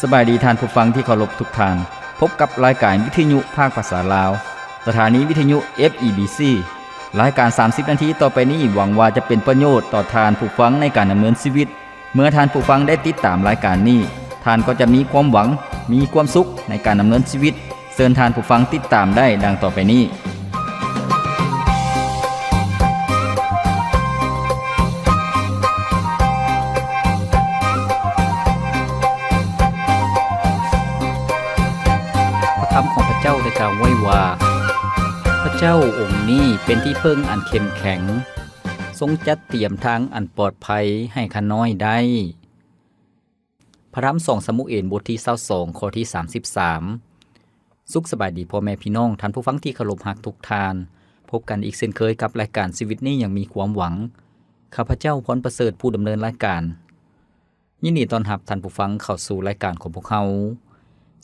ສະບາຍດີທ່ານຜູ້ຟັງທີ່ເຄົາລົບທຸກທ່ານ. ພົບກັບລາຍການວິທະຍຸພາກພາສາລາວ, ສະຖານີວິທະຍຸ ເອຟ ອີ ບີ ຊີ. ລາຍການສາມສິບນາທີຕໍ່ໄປນີ້ ຫວັງວ່າຈະເປັນປະໂຫຍດຕໍ່ທ່ານຜູ້ຟັງໃນການດຳເນີນຊີວິດ. ເມື່ອທ່ານຜູ້ຟັງໄດ້ຕິດຕາມລາຍການນີ້, ທ່ານກໍຈະມີຄວາມຫວັງ, ມີຄວາມສຸກໃນການດຳເນີນຊີວິດ. ເຊີນທ່ານຜູ້ຟັງຕິດຕາມໄດ້ດັ່ງຕໍ່ໄປນີ້. ພະຄຳຂອງພະເຈົ້າໄດ້ກ່າວໄວ້ວ່າ, ພະເຈົ້າອົງນີ້ເປັນທີ່ເພິ່ງອັນເຂັ້ມແຂງ, ຊົງຈັດຕຽມທາງອັນປອດໄພໃຫ້ຂ້ານ້ອຍໄດ້. ພະທຳສອງຊາມູເອນ ບົດທີຊາວສອງ ຂໍ້ທີສາມສິບສາມ. ສຸກສະບາຍດີພໍ່ແມ່ພີ່ນ້ອງ, ທ່ານຜູ້ຟັງທີ່ເຄົາລົບຮັກທຸກທ່ານ. ພົບກັນອີກເຊັ່ນເຄີຍກັບລາຍການຊີວິດນີ້ຍັງມີຄວາມຫວັງ. ຂ້າພະເຈົ້າ ພອນປະເສີດ ຜູ້ດຳເນີນລາຍການ. ຍິນດີຕ້ອນຮັບທ່ານຜູ້ຟັງເຂົ້າສູ່ລາຍການຂອງພວກເຮົາ.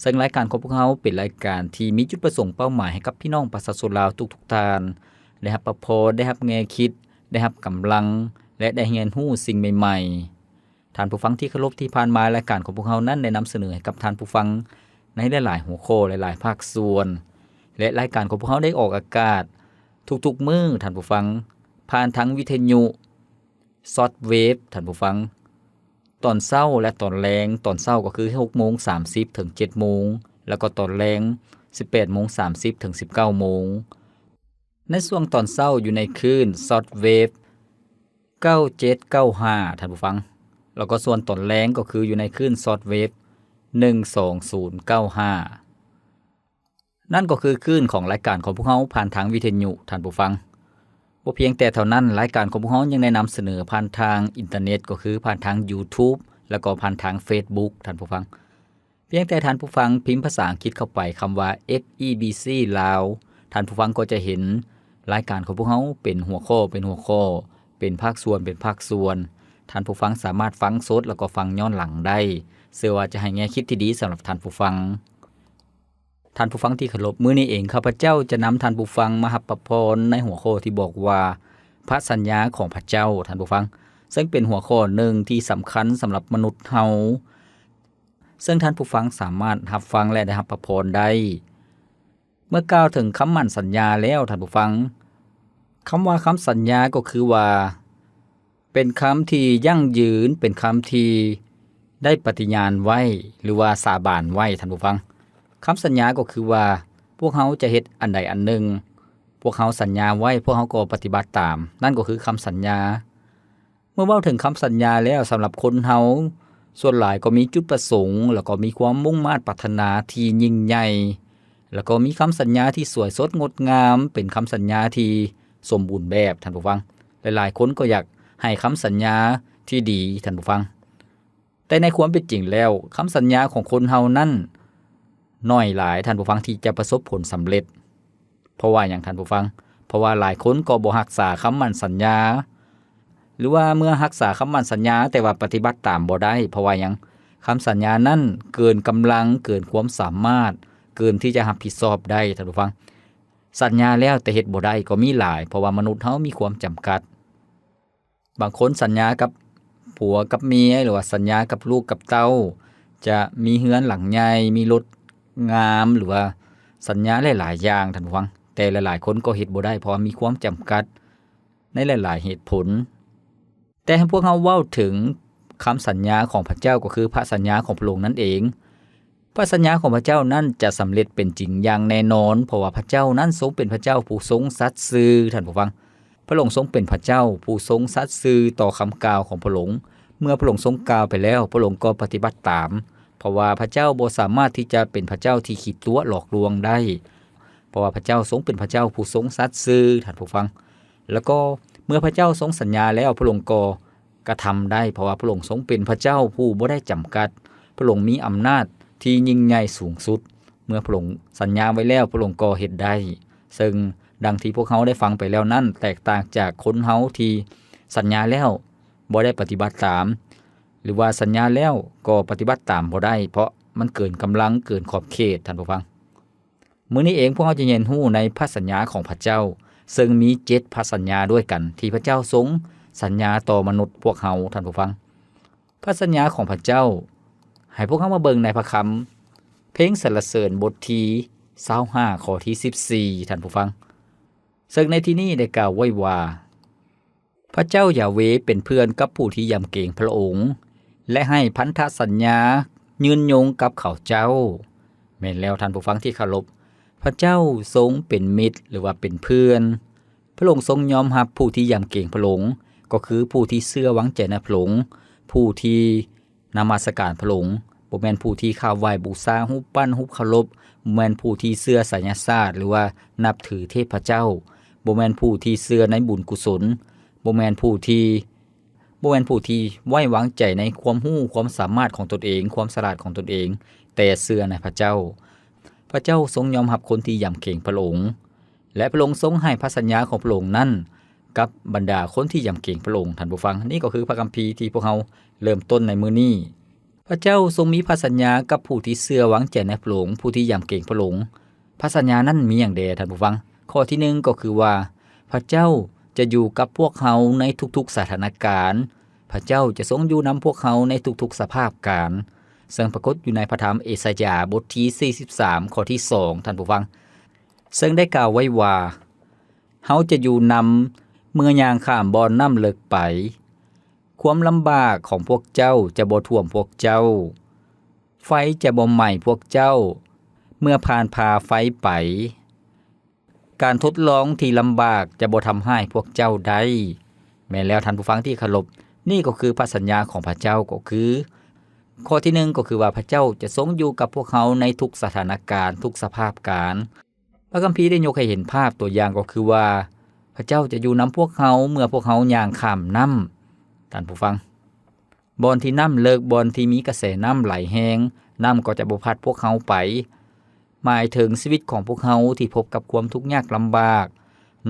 ເຊິ່ງລາຍການຂອງພວກເຮົາເປັນລາຍການທີ່ມີຈຸດປະສົງເປົ້າໝາຍໃຫ້ກັບພີ່ນ້ອງປະຊາຊົນລາວທຸກໆທ່ານ ໄດ້ຮັບພະພອນ, ໄດ້ຮັບແງ່ຄິດ, ໄດ້ຮັບກຳລັງ ແລະ ໄດ້ຮຽນຮູ້ສິ່ງໃໝ່ໆ. ທ່ານຜູ້ຟັງທີ່ເຄົາລົບ, ທີ່ຜ່ານມາລາຍການຂອງພວກເຮົານັ້ນໄດ້ນຳສະເໜີໃຫ້ກັບທ່ານຜູ້ຟັງໃນຫຼາຍໆຫົວຂໍ້, ຫຼາຍໆພາກສ່ວນ ແລະ ລາຍການຂອງພວກເຮົາໄດ້ອອກອາກາດທຸກໆມື້, ທ່ານຜູ້ຟັງ, ຜ່ານທາງວິທະຍຸ ຊອດເວບ, ທ່ານຜູ້ຟັງ, ຕອນເຊົ້າ ແລະ ຕອນແລງ. ຕອນເຊົ້າກໍຄືຫົກໂມງສາມສິບເຖິງເຈັດໂມງ, ແລ້ວກໍຕອນແລງສິບແປດໂມງສາມສິບເຖິງສິບເກົ້າໂມງ. ໃນຊ່ວງຕອນເຊົ້າຢູ່ໃນຄື້ນຊອດເວບເກົ້າເຈັດເກົ້າຫ້າ ທ່ານຜູ້ຟັງ, ແລ້ວກໍສ່ວນຕອນແລງກໍຄືຢູ່ໃນຄື້ນຊອດເວບໜຶ່ງສອງສູນເກົ້າຫ້າ. ນັ້ນກໍຄືຄື້ນຂອງລາຍການຂອງພວກເຮົາຜ່ານທາງວິທະຍຸ, ທ່ານຜູ້ຟັງ. ບໍ່ພຽງແຕ່ເທົ່ານັ້ນ, ລາຍການຂອງພວກເຮົາຍັງໄດ້ນຳສະເໜີຜ່ານທາງອິນເຕີເນັດ, ກໍຄືຜ່ານທາງ YouTube ແລ້ວກໍຜ່ານທາງ Facebook, ທ່ານຜູ້ຟັງ. ພຽງແຕ່ທ່ານຜູ້ຟັງພິມພາສາອັງກິດເຂົ້າໄປຄຳວ່າ ເອຟ ອີ ບີ ຊີ ລາວ, ທ່ານຜູ້ຟັງກໍຈະເຫັນລາຍການຂອງພວກເຮົາເປັນຫົວຂໍ້ເປັນຫົວຂໍ້, ເປັນພາກສ່ວນເປັນພາກສ່ວນ. ທ່ານຜູ້ຟັງສາມາດຟັງສົດ ແລ້ວກໍຟັງຍ້ອນຫຼັງໄດ້. ເຊື່ອວ່າຈະໃຫ້ແງ່ຄິດທີ່ດີສຳລັບທ່ານຜູ້ຟັງ. ທ່ານຜູ້ຟັງທີ່ເຄົາລົບ, ມື້ນີ້ເອງຂ້າພະເຈົ້າຈະນຳທ່ານຜູ້ຟັງມາຮັບພະພອນໃນຫົວຂໍ້ທີ່ບອກວ່າ ພະສັນຍາຂອງພະເຈົ້າ, ທ່ານຜູ້ຟັງ, ເຊິ່ງເປັນຫົວຂໍ້ໜຶ່ງທີ່ສຳຄັນສຳລັບມະນຸດເຮົາ, ເຊິ່ງທ່ານຜູ້ຟັງສາມາດຮັບຟັງ ແລະ ໄດ້ຮັບພະພອນໄດ້. ເມື່ອກ່າວເຖິງຄຳໝັ້ນສັນຍາແລ້ວ, ທ່ານຜູ້ຟັງ, ຄຳວ່າຄຳສັນຍາກໍຄືວ່າ ເປັນຄຳທີ່ຢັ້ງຢືນ, ເປັນຄຳທີ່ໄດ້ປະຕິຍານໄວ້ ຫຼືວ່າສາບານໄວ້, ທ່ານຜູ້ຟັງ. ຄຳສັນຍາກໍຄືວ່າ ພວກເຮົາຈະເຮັດອັນໃດອັນໜຶ່ງ, ພວກເຮົາສັນຍາໄວ້, ພວກເຮົາກໍປະຕິບັດຕາມ, ນັ້ນກໍຄືຄຳສັນຍາ. ເມື່ອເວົ້າເຖິງຄຳສັນຍາແລ້ວ, ສຳລັບຄົນເຮົາສ່ວນຫຼາຍກໍມີຈຸດປະສົງ ແລ້ວກໍມີຄວາມມຸ່ງມາດປາດຖະໜາທີ່ຍິ່ງໃຫຍ່, ແລ້ວກໍມີຄຳສັນຍາທີ່ສວຍສົດງົດງາມ, ເປັນຄຳສັນຍາທີ່ສົມບູນແບບ, ທ່ານຜູ້ຟັງ. ຫຼາຍໆຄົນກໍຢາກໃຫ້ຄຳສັນຍາທີ່ດີ, ທ່ານຜູ້ຟັງ. ແຕ່ໃນຄວາມເປັນຈິງແລ້ວ, ຄຳສັນຍາຂອງຄົນເຮົານັ້ນໜ້ອຍຫຼາຍ, ທ່ານຜູ້ຟັງ, ທີ່ຈະປະສົບຜົນສຳເລັດ. ເພາະວ່າຫຍັງ, ທ່ານຜູ້ຟັງ? ເພາະວ່າຫຼາຍຄົນກໍບໍ່ຮັກສາຄຳໝັ້ນສັນຍາ, ຫຼືວ່າເມື່ອຮັກສາຄຳໝັ້ນສັນຍາ ແຕ່ວ່າປະຕິບັດຕາມບໍ່ໄດ້. ເພາະວ່າຫຍັງ? ຄຳສັນຍານັ້ນເກີນກຳລັງ, ເກີນຄວາມສາມາດ, ເກີນທີ່ຈະຮັບຜິດຊອບໄດ້, ທ່ານຜູ້ຟັງ. ສັນຍາແລ້ວແຕ່ເຮັດບໍ່ໄດ້ກໍມີຫຼາຍ, ເພາະວ່າມະນຸດເຮົາມີຄວາມຈຳກັດ. ບາງຄົນສັນຍາກັບຜົວກັບເມຍ ຫຼືວ່າສັນຍາກັບລູກກັບເຕົ້າ ຈະມີເຮືອນຫຼັງໃຫຍ່, ມີລົດງາມ ຫຼືວ່າສັນຍາຫຼາຍໆຢ່າງ, ທ່ານຜູ້ຟັງ. ແຕ່ຫຼາຍໆຄົນກໍເຮັດບໍ່ໄດ້ ເພາະວ່າມີຄວາມຈຳກັດໃນຫຼາຍໆເຫດຜົນ. ແຕ່ໃຫ້ພວກເຮົາເວົ້າເຖິງຄຳສັນຍາຂອງພະເຈົ້າ, ກໍຄືພະສັນຍາຂອງພະອົງນັ້ນເອງ. ພະສັນຍາຂອງພະເຈົ້ານັ້ນຈະສຳເລັດເປັນຈິງຢ່າງແນ່ນອນ, ເພາະວ່າພະເຈົ້ານັ້ນຊົງເປັນພະເຈົ້າຜູ້ຊົງສັດຊື່, ທ່ານຜູ້ຟັງ. ພະອົງຊົງເປັນພະເຈົ້າຜູ້ຊົງສັດຊື່ຕໍ່ຄຳກ່າວຂອງພະອົງ. ເມື່ອພະອົງຊົງກ່າວໄປແລ້ວ, ພະອົງກໍປະຕິບັດຕາມ, ເພາະວ່າພະເຈົ້າບໍ່ສາມາດທີ່ຈະເປັນພະເຈົ້າທີ່ຂີ້ຕົວະຫຼອກລວງໄດ້, ເພາະວ່າພະເຈົ້າຊົງເປັນພະເຈົ້າຜູ້ຊົງສັດຊື່, ທ່ານຜູ້ຟັງ. ແລ້ວກໍເມື່ອພະເຈົ້າຊົງສັນຍາແລ້ວ, ພະອົງກໍ ກະທຳໄດ້, ເພາະວ່າພະອົງຊົງເປັນພະເຈົ້າຜູ້ບໍ່ໄດ້ຈຳກັດ. ພະອົງມີອຳນາດທີ່ຍິ່ງໃຫຍ່ສູງສຸດ. ເມື່ອພະອົງສັນຍາໄວ້ແລ້ວ, ພະອົງກໍເຮັດໄດ້. ເຊິ່ງດັ່ງທີ່ພວກເຮົາໄດ້ຟັງໄປແລ້ວນັ້ນ, ແຕກຕ່າງຈາກຄົນເຮົາທີ່ສັນຍາແລ້ວບໍ່ໄດ້ປະຕິບັດຕາມ, ຫຼືວ່າສັນຍາແລ້ວກໍປະຕິບັດຕາມບໍ່ໄດ້, ເພາະມັນເກີນກຳລັງ, ເກີນຂອບເຂດ, ທ່ານຜູ້ຟັງ. ມື້ນີ້ເອງພວກເຮົາຈະຮຽນຮູ້ໃນພະສັນຍາຂອງພະເຈົ້າ, ເຊິ່ງມີເຈັດພະສັນຍາດ້ວຍກັນທີ່ພະເຈົ້າຊົງສັນຍາຕໍ່ມະນຸດພວກເຮົາ, ທ່ານຜູ້ຟັງ. ພະສັນຍາຂອງພະເຈົ້າ ໃຫ້ພວກເຮົາມາເບິ່ງໃນພະຄຳເພງສັນລະເສີນບົດທີຊາວຫ້າ ຂໍ້ທີສິບສີ່ ທ່ານຜູ້ຟັງ ເຊິ່ງໃນທີ່ນີ້ໄດ້ກ່າວໄວ້ວ່າ ພະເຈົ້າຢາເວເປັນເພື່ອນກັບຜູ້ທີ່ຢຳເກງພະອົງ ແລະ ໃຫ້ພັນທະສັນຍາຍືນຍົງກັບເຂົາເຈົ້າ. ແມ່ນແລ້ວທ່ານຜູ້ຟັງທີ່ເຄົາລົບ, ພະເຈົ້າຊົງເປັນມິດ ຫຼືວ່າເປັນເພື່ອນ. ພະອົງຊົງຍອມຮັບຜູ້ທີ່ຢຳເກງພະອົງ, ກໍຄືຜູ້ທີ່ເຊື່ອວາງໃຈໃນພະອົງ, ຜູ້ທີ່ ນະມັດສະການພະອົງ, ບໍ່ແມ່ນຜູ້ທີ່ຄາບໄຫວ້ບູຊາຮູບປັ້ນຮູບເຄົາລົບ, ບໍ່ແມ່ນຜູ້ທີ່ເຊື່ອໄສຍະສາດ ຫຼືວ່ານັບຖືເທບພະເຈົ້າ, ບໍ່ແມ່ນຜູ້ທີ່ເຊື່ອໃນບຸນກຸສົນ, ບໍ່ແມ່ນຜູ້ທີ່ ບໍ່ແມ່ນຜູ້ທີ່ໄວ້ວາງໃຈໃນຄວາມຮູ້ຄວາມສາມາດຂອງຕົນເອງ, ຄວາມສະຫຼາດຂອງຕົນເອງ, ແຕ່ເຊື່ອໃນພະເຈົ້າ. ພະເຈົ້າຊົງຍອມຮັບຄົນທີ່ຢຳເກງພະອົງ ແລະ ພະອົງຊົງໃຫ້ພະສັນຍາຂອງພະອົງນັ້ນກັບບັນດາຄົນທີ່ຢຳເກງພະອົງ. ທ່ານຜູ້ຟັງ, ນີ້ກໍຄືພະຄຳພີທີ່ພວກເຮົາເລີ່ມຕົ້ນໃນມື້ນີ້. ພະເຈົ້າຊົງມີພະສັນຍາກັບຜູ້ທີ່ເຊື່ອວາງໃຈໃນພະອົງ, ຜູ້ທີ່ຢຳເກງພະອົງ. ພະສັນຍານັ້ນມີຫຍັງແດ່, ທ່ານຜູ້ຟັງ? ຂໍ້ທີໜຶ່ງກໍຄືວ່າ ພະເຈົ້າຈະຢູ່ກັບພວກເຮົາໃນທຸກໆສະຖານະການ. ພະເຈົ້າຈະຊົງຢູ່ນຳພວກເຮົາໃນທຸກໆສະພາບການ. ເຊິ່ງປາກົດຢູ່ໃນພະທຳເອສາຍາ ບົດທີສີ່ສິບສາມ ຂໍ້ທີສອງ, ທ່ານຜູ້ຟັງ. ເຊິ່ງໄດ້ກ່າວໄວ້ວ່າ ເຮົາຈະຢູ່ນຳເມື່ອຍ່າງຂ້າມບ່ອນນ້ຳເລິກໄປ. ຄວາມລຳບາກຂອງພວກເຈົ້າຈະບໍ່ຖ້ວມພວກເຈົ້າ. ໄຟຈະບໍ່ໄໝ້ພວກເຈົ້າ ເມື່ອຜ່ານຜ່າໄຟໄປ. ການທົດລອງທີ່ລຳບາກຈະບໍ່ທຳຮ້າຍພວກເຈົ້າໄດ້. ແມ່ນແລ້ວທ່ານຜູ້ຟັງທີ່ເຄົາລົບ, ນີ້ກໍຄືພະສັນຍາຂອງພະເຈົ້າ, ກໍຄື ຂໍ້ທີໜຶ່ງກໍຄືວ່າ ພະເຈົ້າຈະຊົງຢູ່ກັບພວກເຮົາໃນທຸກສະຖານະການ, ທຸກສະພາບການ. ພະຄຳພີໄດ້ຍົກໃຫ້ເຫັນພາບຕົວຢ່າງກໍຄືວ່າ ພະເຈົ້າຈະຢູ່ນຳພວກເຮົາເມື່ອພວກເຮົາຍ່າງຂ້າມນ້ຳ. ທ່ານຜູ້ຟັງ, ບ່ອນທີ່ນ້ຳເລິກ, ບ່ອນທີ່ມີກະແສນ້ຳໄຫຼແຮງ, ນ້ຳກໍຈະບໍ່ພັດພວກເຮົາໄປ. ໝາຍເຖິງຊີວິດຂອງພວກເຮົາທີ່ພົບກັບຄວາມທຸກຍາກລຳບາກ.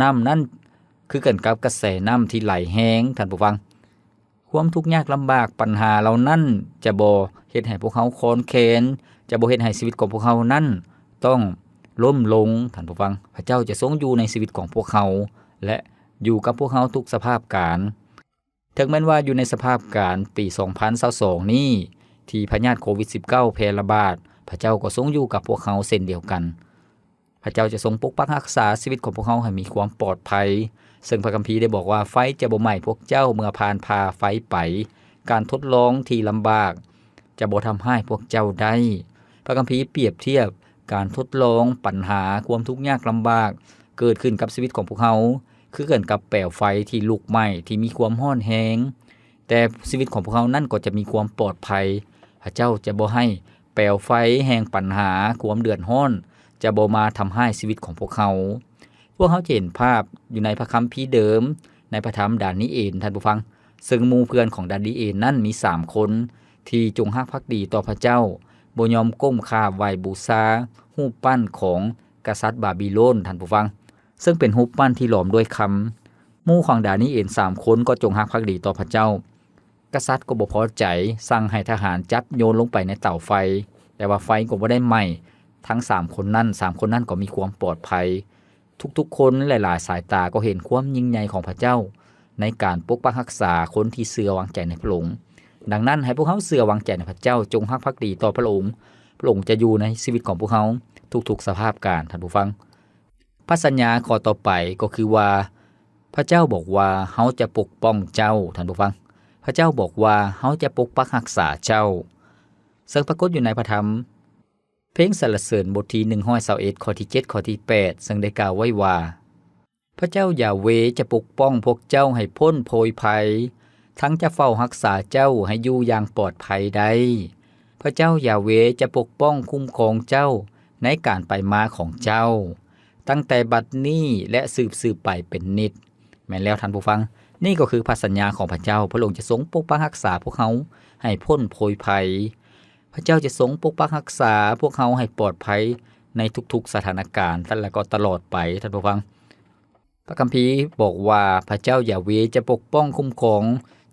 ນ້ຳນັ້ນຄືກັນກັບກະແສນ້ຳທີ່ໄຫຼແຮງ, ທ່ານຜູ້ຟັງ. ຄວາມທຸກຍາກລຳບາກ, ບັນຫາເຫຼົ່ານັ້ນຈະບໍ່ເຮັດໃຫ້ພວກເຮົາຄອນແຄນ, ຈະບໍ່ເຮັດໃຫ້ຊີວິດຂອງພວກເຮົານັ້ນຕ້ອງລົ້ມລົງ, ທ່ານຜູ້ຟັງ. ພະເຈົ້າຈະຊົງຢູ່ໃນຊີວິດຂອງພວກເຮົາ ແລະ ຢູ່ກັບພວກເຮົາທຸກສະພາບການ. ເຖິງແມ່ນວ່າຢູ່ໃນສະພາບການປີສອງພັນຊາວສອງນີ້ ທີ່ພະຍາດໂຄວິດສິບເກົ້າແຜ່ລະບາດ, ພະເຈົ້າກໍຊົງຢູ່ກັບພວກເຮົາເຊັ່ນດຽວກັນ. ພະເຈົ້າຈະຊົງປົກປັກຮັກສາຊີວິດຂອງພວກເຮົາໃຫ້ມີຄວາມປອດໄພ, ເຊິ່ງພະຄຳພີໄດ້ບອກວ່າ ໄຟຈະບໍ່ໄໝ້ພວກເຈົ້າເມື່ອຜ່ານຜ່າໄຟໄປ. ການທົດລອງທີ່ລຳບາກຈະບໍ່ທຳຮ້າຍພວກເຈົ້າໄດ້. ພະຄຳພີປຽບທຽບການທົດລອງ, ບັນຫາ, ຄວາມທຸກຍາກລຳບາກ ເກີດຂຶ້ນກັບຊີວິດຂອງພວກເຮົາ ຄືກັນກັບແປວໄຟທີ່ລຸກໄໝ້, ທີ່ມີຄວາມຮ້ອນແຮງ. ແຕ່ຊີວິດຂອງພວກເຮົານັ້ນກໍຈະມີຄວາມປອດໄພ. ພະເຈົ້າຈະບໍ່ໃຫ້ແປວໄຟແຫ່ງບັນຫາ, ຄວາມເດືອດຮ້ອນ ຈະບໍ່ມາທຳຮ້າຍຊີວິດຂອງພວກເຮົາ. ພວກເຮົາຈະເຫັນພາບຢູ່ໃນພະຄຳພີເດີມ, ໃນພະທຳດານີເອນ, ທ່ານຜູ້ຟັງ, ເຊິ່ງໝູ່ເພື່ອນຂອງດານີເອນນັ້ນມີສາມຄົນ ທີ່ຈົງຮັກພັກດີຕໍ່ພະເຈົ້າ, ບໍ່ຍອມກົ້ມຂາບໄຫວ້ບູຊາຮູບປັ້ນຂອງກະສັດບາບິໂລນ, ທ່ານຜູ້ຟັງ, ເຊິ່ງເປັນຮູບປັ້ນທີ່ຫຼອມດ້ວຍຄຳ. ໝູ່ຂອງດານີເອນສາມຄົນກໍຈົງຮັກພັກດີຕໍ່ພະເຈົ້າ. ກະສັດກໍບໍ່ພໍໃຈ, ສັ່ງໃຫ້ທະຫານຈັບໂຍນລົງໄປໃນເຕົາໄຟ, ແຕ່ວ່າໄຟກໍບໍ່ໄດ້ໄໝ້ທັງສາມຄົນນັ້ນ, ສາມຄົນນັ້ນກໍມີຄວາມປອດໄພ. ທຸກໆຄົນ ແລະ ຫຼາຍສາຍຕາກໍເຫັນຄວາມຍິ່ງໃຫຍ່ຂອງພະເຈົ້າ ໃນການປົກປັກຮັກສາຄົນທີ່ເຊື່ອວາງໃຈໃນພະອົງ. ດັ່ງນັ້ນ, ໃຫ້ພວກເຮົາເຊື່ອວາງໃຈໃນພະເຈົ້າ, ຈົ່ງຮັກພັກດີຕໍ່ພະອົງ. ພະອົງຈະຢູ່ໃນຊີວິດຂອງພວກເຮົາທຸກໆສະພາບການ, ທ່ານຜູ້ຟັງ. ພະສັນຍາຂໍ້ຕໍ່ໄປກໍຄືວ່າ ພະເຈົ້າບອກວ່າ ເຮົາຈະປົກປ້ອງເຈົ້າ, ທ່ານຜູ້ຟັງ. ພະເຈົ້າບອກວ່າ ເຮົາຈະປົກປັກຮັກສາເຈົ້າ. ເຊິ່ງປາກົດຢູ່ໃນພະທຳ ເພງສັນລະເສີນບົດທີໜຶ່ງຮ້ອຍຊາວເອັດ ຂໍ້ທີເຈັດ ຂໍ້ທີແປດ ເຊິ່ງໄດ້ກ່າວໄວ້ວ່າ ພະເຈົ້າຢາເວຈະປົກປ້ອງພວກເຈົ້າໃຫ້ພົ້ນໂພຍໄພ, ທັງຈະເຝົ້າຮັກສາເຈົ້າໃຫ້ຢູ່ຢ່າງປອດໄພໄດ້. ພະເຈົ້າຢາເວຈະປົກປ້ອງຄຸ້ມຄອງເຈົ້າໃນການໄປມາຂອງເຈົ້າ, ຕັ້ງແຕ່ບັດນີ້ ແລະ ສືບໆໄປເປັນນິດ. ແມ່ນແລ້ວທ່ານຜູ້ຟັງ, ນີ້ກໍຄືພະສັນຍາຂອງພະເຈົ້າ, ພະອົງຈະຊົງປົກປັກຮັກສາພວກເຮົາໃຫ້ພົ້ນໂພຍໄພ. ພະເຈົ້າຈະຊົງປົກປັກຮັກສາພວກເຮົາໃຫ້ປອດໄພໃນທຸກໆສະຖານະການ ແລະ ກໍຕະຫຼອດໄປ, ທ່ານຜູ້ຟັງ. ພະຄຳພີບອກວ່າ ພະເຈົ້າຢາເວຈະປົກປ້ອງຄຸ້ມຄອງ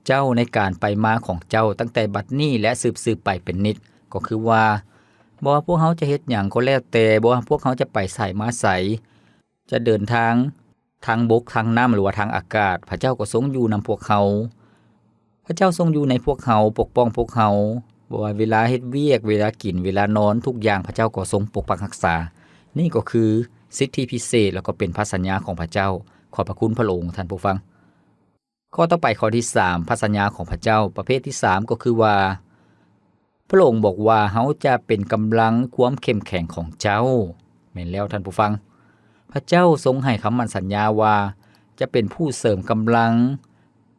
ເຈົ້າໃນການໄປມາຂອງເຈົ້າ ຕັ້ງແຕ່ບັດນີ້ ແລະ ສືບໆໄປເປັນນິດ. ກໍຄືວ່າ ບໍ່ວ່າພວກເຮົາຈະເຮັດຫຍັງກໍແລ້ວແຕ່, ບໍ່ວ່າພວກເຮົາຈະໄປໃສມາໃສ, ຈະເດີນທາງທາງບົກ, ທາງນ້ຳ ຫຼືວ່າທາງອາກາດ, ພະເຈົ້າກໍຊົງຢູ່ນຳພວກເຮົາ. ພະເຈົ້າຊົງຢູ່ໃນພວກເຮົາ, ປົກປ້ອງພວກເຮົາ. ບໍ່ວ່າເວລາເຮັດວຽກ, ເວລາກິນ, ເວລານອນ, ທຸກຢ່າງພະເຈົ້າກໍຊົງປົກປັກຮັກສາ. ນີ້ກໍຄືສິດທິພິເສດ ແລ້ວກໍເປັນພະສັນຍາຂອງພະເຈົ້າ. ຂອບພະຄຸນພະອົງ, ທ່ານຜູ້ຟັງ. ຂໍ້ຕໍ່ໄປ, ຂໍ້ທີສາມ, ພະສັນຍາຂອງພະເຈົ້າ. ປະເພດທີສາມກໍຄືວ່າ ພະອົງບອກວ່າ, ເຮົາຈະເປັນກຳລັງຄວາມເຂັ້ມແຂງຂອງເຈົ້າ. ແມ່ນແລ້ວ, ທ່ານຜູ້ຟັງ. ພະເຈົ້າຊົງໃຫ້ຄຳໝັ້ນສັນຍາວ່າ ຈະເປັນຜູ້ເສີມກຳລັງ,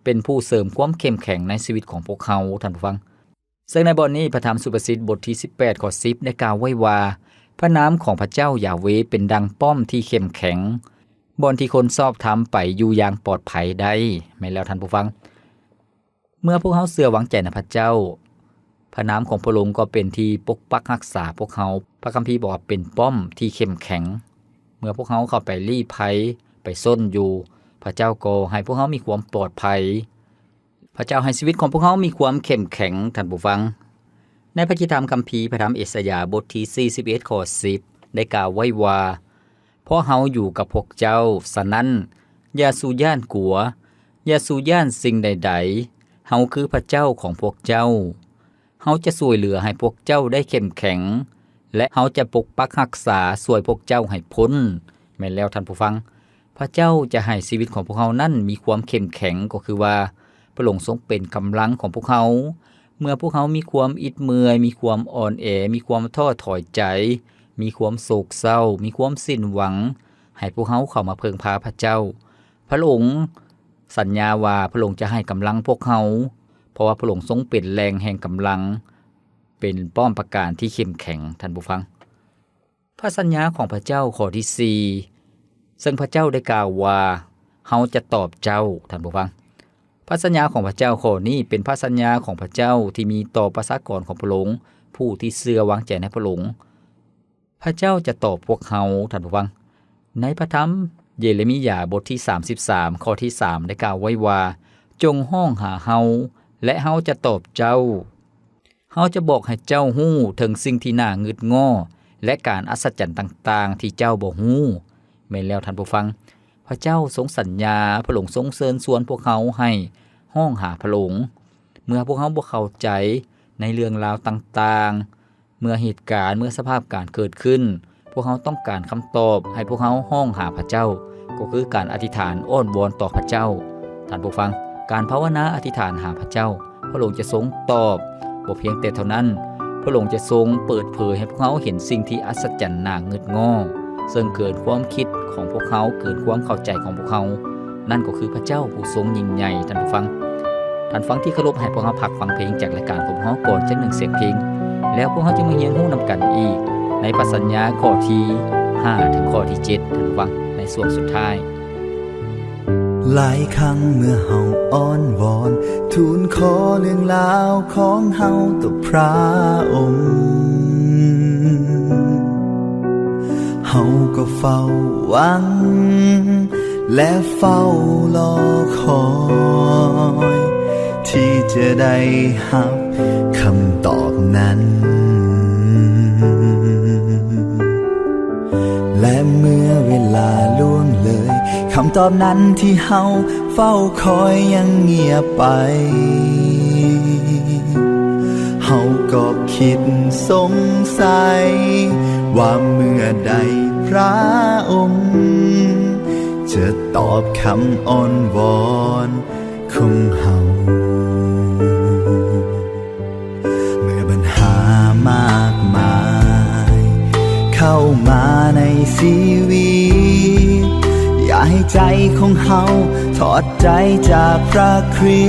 ເປັນຜູ້ເສີມຄວາມເຂັ້ມແຂງໃນຊີວິດຂອງພວກເຮົາ, ທ່ານຜູ້ຟັງ. ເຊິ່ງໃນບ່ອນນີ້, ພະທຳສຸພາສິດບົດທີສິບແປດ ຂໍ້ສິບ ໄດ້ກ່າວໄວ້ວ່າ, ພະນາມຂອງພະເຈົ້າຢາເວເປັນດັ່ງປ້ອມທີ່ເຂັ້ມແຂງ, ບ່ອນທີ່ຄົນຊອບທຳໄປຢູ່ຢ່າງປອດໄພໄດ້. ແມ່ນແລ້ວ, ທ່ານຜູ້ຟັງ. ເມື່ອພວກເຮົາເຊື່ອວາງໃຈໃນພະເຈົ້າ, ພະນາມຂອງພະອົງກໍເປັນທີ່ປົກປັກຮັກສາພວກເຮົາ. ພະຄຳພີບອກວ່າເປັນປ້ອມທີ່ເຂັ້ມແຂງ. ເມື່ອພວກເຮົາເຂົ້າໄປລີ້ໄພ, ໄປຊົນຢູ່, ພະເຈົ້າກໍໃຫ້ພວກເຮົາມີຄວາມປອດໄພ. ພະເຈົ້າໃຫ້ຊີວິດຂອງພວກເຮົາມີຄວາມເຂັ້ມແຂງ, ທ່ານຜູ້ຟັງ. ໃນພະຄຣິສຕະທຳຄຳພີ, ພະທຳເອສາຍາ ບົດທີສີ່ສິບເອັດ ຂໍ້ສິບ ໄດ້ກ່າວໄວ້ວ່າ, ເພາະເຮົາຢູ່ກັບພວກເຈົ້າ, ສະນັ້ນ, ຢ່າສູ່ຢ້ານກົວ, ຢ່າສູ່ຢ້ານສິ່ງໃດໆ, ເຮົາຄືພະເຈົ້າຂອງພວກເຈົ້າ. ເຮົາຈະຊ່ວຍເຫຼືອໃຫ້ພວກເຈົ້າໄດ້ເຂັ້ມແຂງ, ແລະ ເຮົາຈະປົກປັກຮັກສາຊ່ວຍພວກເຈົ້າໃຫ້ພົ້ນ. ແມ່ນແລ້ວ, ທ່ານຜູ້ຟັງ. ພະເຈົ້າຈະໃຫ້ຊີວິດຂອງພວກເຮົານັ້ນມີຄວາມເຂັ້ມແຂງ, ກໍຄືວ່າ ພະອົງຊົງເປັນກຳລັງຂອງພວກເຮົາ. ເມື່ອພວກເຮົາມີຄວາມອິດເມື່ອຍ, ມີຄວາມອ່ອນແອ, ມີຄວາມທໍ້ຖອຍໃຈ, ມີຄວາມໂສກເສົ້າ, ມີຄວາມສິ້ນຫວັງ, ໃຫ້ພວກເຮົາເຂົ້າມາເພິ່ງພາພະເຈົ້າ. ພະອົງສັນຍາວ່າພະອົງຈະໃຫ້ກຳລັງພວກເຮົາ, ເພາະວ່າພະອົງຊົງເປັນແຫຼ່ງແຫ່ງກຳລັງ, ເປັນປ້ອມປາການທີ່ເຂັ້ມແຂງ, ທ່ານຜູ້ຟັງ. ພະສັນຍາຂອງພະເຈົ້າຂໍ້ທີສີ່ ເຊິ່ງພະເຈົ້າໄດ້ກ່າວວ່າ, ເຮົາຈະຕອບເຈົ້າ, ທ່ານຜູ້ຟັງ. ພະສັນຍາຂອງພະເຈົ້າຂໍ້ນີ້ເປັນພະສັນຍາຂອງພະເຈົ້າທີ່ມີຕໍ່ປະຊາກອນຂອງພະອົງ, ຜູ້ທີ່ເຊື່ອວາງໃຈໃນພະອົງ. ພະເຈົ້າຈະຕອບພວກເຮົາ, ທ່ານຜູ້ຟັງ. ໃນພະທຳເຢເຣມີຍາ ບົດທີສາມສິບສາມ ຂໍ້ທີສາມ ໄດ້ກ່າວໄວ້ວ່າ, ຈົ່ງຮ້ອງຫາເຮົາ, ແລະ ເຮົາຈະຕອບເຈົ້າ. ເຮົາຈະບອກໃຫ້ເຈົ້າຮູ້ເຖິງສິ່ງທີ່ໜ້າງຶດງໍ້ ແລະ ການອັດສະຈັນຕ່າງໆທີ່ເຈົ້າບໍ່ຮູ້. ແມ່ນແລ້ວທ່ານຜູ້ຟັງ, ພະເຈົ້າຊົງສັນຍາ, ພະອົງຊົງເຊີນຊວນພວກເຮົາໃຫ້ຮ້ອງຫາພະອົງ. ເມື່ອພວກເຮົາບໍ່ເຂົ້າໃຈໃນເລື່ອງລາວຕ່າງໆ, ເມື່ອເຫດການ, ເມື່ອສະພາບການເກີດຂຶ້ນ, ພວກເຮົາຕ້ອງການຄຳຕອບ, ໃຫ້ພວກເຮົາຮ້ອງຫາພະເຈົ້າ, ກໍຄືການອະທິຖານອ້ອນວອນຕໍ່ພະເຈົ້າ. ທ່ານຜູ້ຟັງ, ການພາວະນາອະທິຖານຫາພະເຈົ້າ, ພະອົງຈະຊົງຕອບ. ບໍ່ພຽງແຕ່ເທົ່ານັ້ນ, ພະອົງຈະຊົງເປີດເຜີຍໃຫ້ພວກເຮົາເຫັນສິ່ງທີ່ອັດສະຈັນໜ້າງຶດງໍ້, ເຊິ່ງເກີນຄວາມຄິດຂອງພວກເຮົາ, ເກີນຄວາມເຂົ້າໃຈຂອງພວກເຮົາ. ນັ້ນກໍຄືພະເຈົ້າຜູ້ຊົງຍິ່ງໃຫຍ່. ທ່ານຜູ້ຟັງ, ທ່ານຟັງທີ່ເຄົາລົບ, ໃຫ້ພວກເຮົາພັກຟັງເພງຈາກລາຍການຂອງເຮົາກ່ອນຈັກໜຶ່ງສຽງເພງ, ແລ້ວພວກເຮົາຈະມາຮຽນຮູ້ນຳກັນອີກໃນພະສັນຍາຂໍ້ທີຫ້າ ເຖິງຂໍ້ທີເຈັດ, ທ່ານຜູ້ຟັງ, ໃນຊ່ວງສຸດທ້າຍ. ຫຼາຍຄັ້ງເມື່ອເຮົາອ້ອນວອນ, ທູນຂໍເລື່ອງລາວຂອງເຮົາຕໍ່ພຣະອົງ, ເຮົາກໍເຝົ້າຫວັງ ແລະ ເຝົ້າລໍຄອຍ ທີ່ຈະໄດ້ຮັບຄຳຕອບນັ້ນ. ແລະ ເມື່ອເວລາລ່ວງເລີຍ, ຄຳຕອບນັ້ນທີ່ເຮົາເຝົ້າຄອຍຍັງງຽບໄປ. ເຮົາກໍຄິດສົງໄສວ່າເມື່ອໃດພຣະອົງຈະຕອບຄຳອ້ອນວອນຂອງເຮົາ. ເມື່ອບັນຫາມາກມາຍເຂົ້າມາໃນຊີວິດ, ຢ່າໃຫ້ໃຈຂອງເຮົາຖອດໃຈຈາກພຣະຄຣິ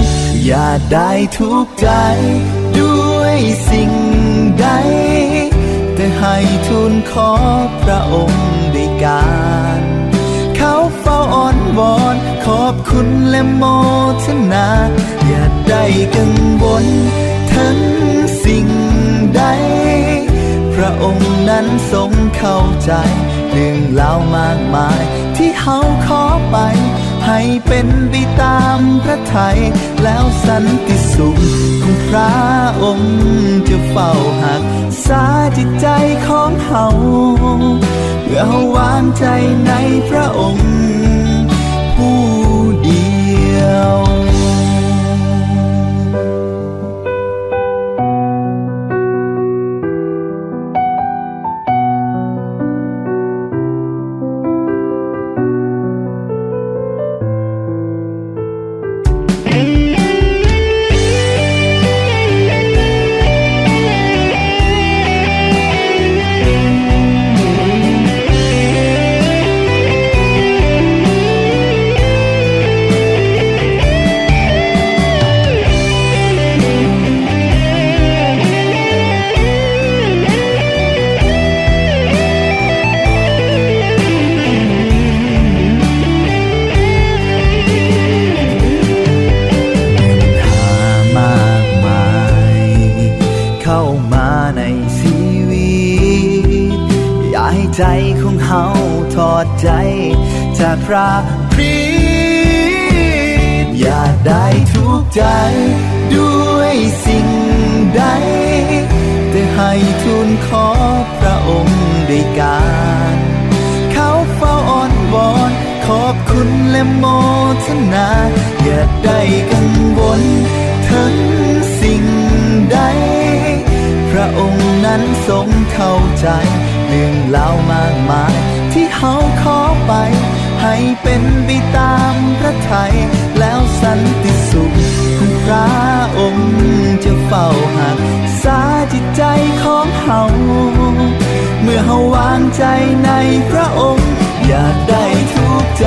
ດ. ຢ່າໄດ້ທຸກ ໃຈດ້ວຍສິ່ງໃດ, ແຕ່ໃຫ້ທູນຂໍພຣະອົງດ້ວຍການເຂົ້າເຝົ້າອ້ອນວອນ, ຂອບຄຸນ ແລະ ໂມທະນາ. ຢ່າໄດ້ກັງວົນເຖິງສິ່ງໃດ, ພຣະອົງນັ້ນຊົງເຂົ້າໃຈເລື່ອງລາວມາກມາຍ ທີ່ເຮົາຂໍໄປ ໃຫ້ເປັນໄປຕາມພຣະໄທ, ແລ້ວສັນຕິສຸກຂອງພຣະອົງຈະເຝົ້າຮັກສາຈິດໃຈຂອງເຮົາ ເມື່ອເຮົາວາງໃຈໃນພຣະອົງຜູ້ດຽວ. ເຮົາຖອດໃຈຈາກພຣະຄຣິດ ຢ່າໄດ້ທຸກໃຈດ້ວຍສິ່ງໃດ, ແຕ່ໃຫ້ທູນຂໍພຣະອົງດ້ວຍການເຂົ້າເຝົ້າອ້ອນວອນ ຂອບຄຸນ ແລະ ໂມທະນາ. ຢ່າໄດ້ກັງວົນເຖິງສິ່ງໃດ, ພຣະອົງນັ້ນຊົງເຂົ້າໃຈເລື່ອງລາວມາກມາຍ ທີ່ເຮົາຂໍໄປ ໃຫ້ເປັນໄປຕາມພຣະໄທ, ແລ້ວສັນຕິສຸກຂອງພຣະອົງຈະເຝົ້າຮັກສາຈິດໃຈຂອງເຮົາ ເມື່ອເຮົາວາງໃຈໃນພຣະອົງ. ຢ່າໄດ້ທຸກໃຈ